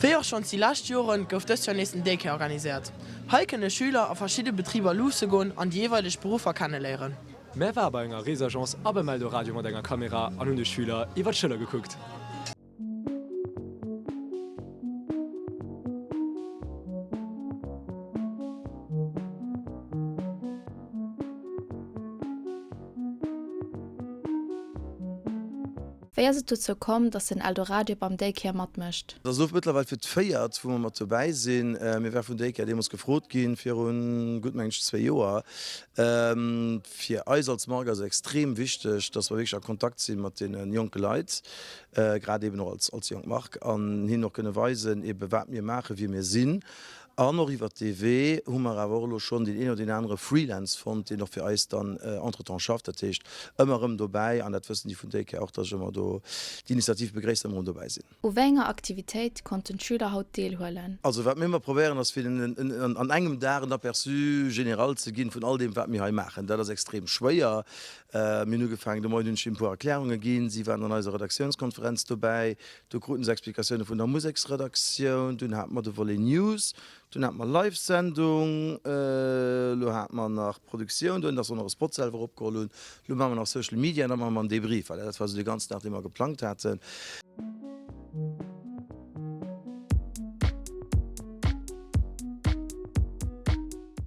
Wéi och schonns déi lescht Joren, gouf dëst Joer nees den Daycare organiséiert. Hei kënne Schüler a verschidde Betriber luusse goen an déi jeeweileg Beruffer kenneléieren. Mär ware bei enger Reesagence a beim Eldoradio mat enger Kamera an hunn de Schüler iwwer d'Schëller gekuckt. Wéi ass et dozou komm, dass den Eldoradio beim Daycare matmécht? Dat ass elo mëttlerweil fir d'véiert, wou mer mat dobäi sinn. Mir ware vun Daycare deemools gefrot ginn, virun gutt, mengen ech, zwéi Joer. Fir eis als Mark ass et extrem wichteg, dass mer wierklech a Kontakt si mat deene jonke Leit, grad eeben och als jonk Mark, an hinnen och kënne weisen, eebe wat mir maachen, wie mir sinn. An och iwwert dee Wee hu mer awer och elo schonn deen een oder deen anere Freelance fonnt, deen och fir eis dann entretemps schafft. Dat heescht, ëmmer erëm dobäi, an dat wëssen déi vun Daycare och, dass ech ëmmer do d'Initiativ begréisst, ëmmer erëm dobäi sinn. U wéi enger Aktivitéit konnten d'Schüler haut deelhuelen? Also wat mir ëmmer probéieren, ass fir hinnen an engem Dag en Aperçu général ze ginn vun all deem, wat mir hei maachen. Dat ass extrem schwéier. Mir hunn ugefaangen, de Moien hunn ech hinnen e puer Erklärunge ginn. Si waren an eiser Redaktiounskonferenz dobäi. Do kruten se Explikatioune vun der Museksredaktioun, dunn hate mer de Volet News, dunn hate mer Live-Sendung, elo hate mer nach Produktioun, dunn dass mer nach e Spot selwer opgeholl hunn, elo maache mer nach Social Media an da maache mer en Debrief. Voilà, dat war esou de ganzen Dag, dee mer geplangt haten.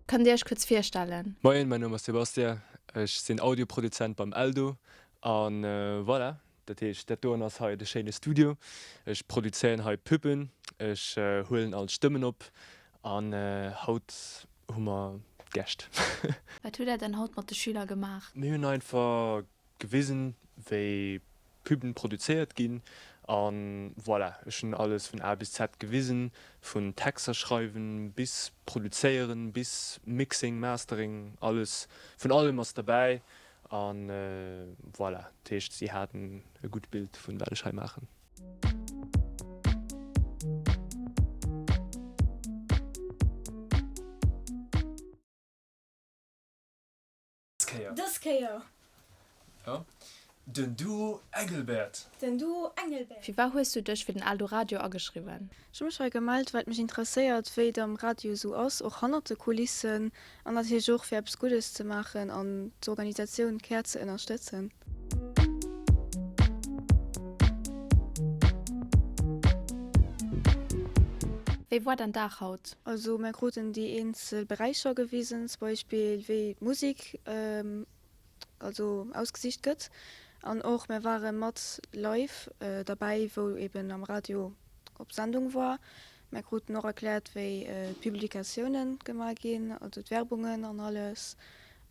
Kënnt Dir Iech kuerz virstellen? Moien, mäin Numm ass Sebastien, ech sinn Audioproduzent beim Eldo an voilà. Dat heescht, dat doen ass hei de schéine Studio. Ech produzéieren hei Pub'en, ech huelen all d'Stëmmen op an haut hu mer Gäscht. Wat hutt Där denn haut mat de Schüler gemaach? Mir hunn einfach gewisen, wéi Pub'en produzéiert ginn an voilà, ech hunn alles vun A bis Z gewisen, vun Texter schreiwen bis produzéieren bis Mixing, Mastering, alles, vun allem ass derbäi An voilà, dat heescht si haten e gutt Bild vun wat ech hei maachen. Dës Kéier. Jo, den Duo Engelbert. Den Duo Engelbert. Firwat hues du dech fir den Eldoradio ageschriwwen? Ech hu mech hei gemellt, well et mech interesséiert, wéi et am Radio esou ass, och hannert de Kulissen, an natierlech och fir eppes Guddes ze maachen an d'Organisatioun Care ze ënnerstëtzen. Wéi war däin Dag haut? Also mär kruten déi eenzel Beräicher gewisen, zum Beispill wéi d'Musek also ausgesicht gëtt an och mär ware mat live derbäi wou eben am Radio op Sendung war. Mär kruten och erkläert wéi d'Publikatiounen gemaach ginn, also d'Werbungen an alles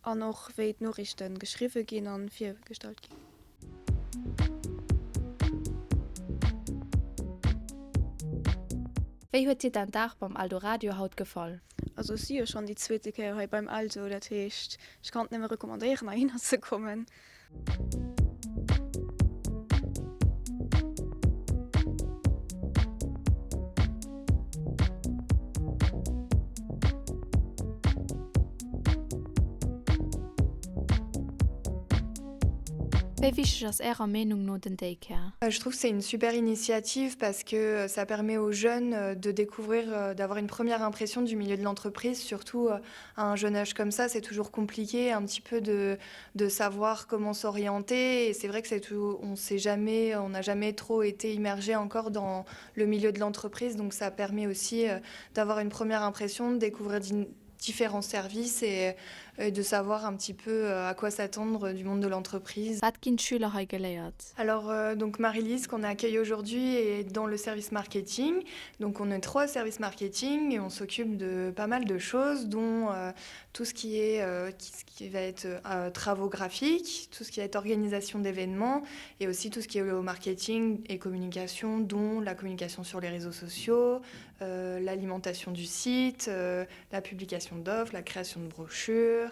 an och wéi d'Noriichten geschriwwe ginn an virgestallt ginn. Wéi huet dir däin Dag beim Eldoradio haut gefall? Also ech si jo schonn déi zweete Kéier hei beim Eldo, dat heescht ech kann et nëmme recommandéieren heihinner ze kommen. Wéi wichteg ass Ärer Meenung no den Daycare? Je trouve que c'est une super initiative parce que ça permet aux jeunes de découvrir, d'avoir une première impression du milieu de l'entreprise, surtout à un jeune âge comme ça, c'est toujours compliqué un petit peu de, de savoir comment s'orienter et c'est vrai que c'est tout, on sait jamais, on n'a jamais trop été immergé encore dans le milieu de l'entreprise, donc ça permet aussi d'avoir une première impression, de découvrir différents services et et de savoir un petit peu à quoi s'attendre du monde de l'entreprise. Wat ginn d'Schüler hei geléiert? Alors donc Marie-Lise qu'on accueille aujourd'hui est dans le service marketing. Donc on est trois services marketing et on s'occupe de pas mal de choses dont tout ce qui est ce qui va être travaux graphiques, tout ce qui va être organisation d'événements et aussi tout ce qui est au marketing et communication dont la communication sur les réseaux sociaux, l'alimentation du site, la publication d'offres, la création de brochures,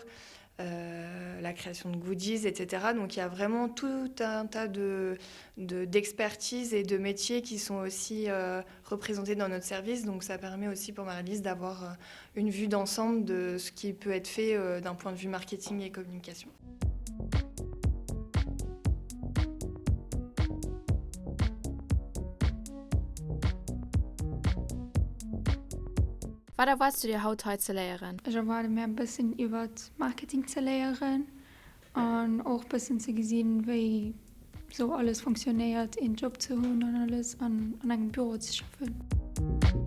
la création de goodies, etc. Donc il y a vraiment tout un tas de d'expertises et de métiers qui sont aussi représentés dans notre service. Donc ça permet aussi pour Marie-Lise d'avoir une vue d'ensemble de ce qui peut être fait d'un point de vue marketing et communication. Wat erwaarts du dir haut hei ze léieren? Ech erwaarde mär e bëssen iwwert Marketing ze léieren an och bëssen ze gesinn, wéi sou alles fonctionnéiert, een Job ze hunn an alles an an engem Büro ze schaffen.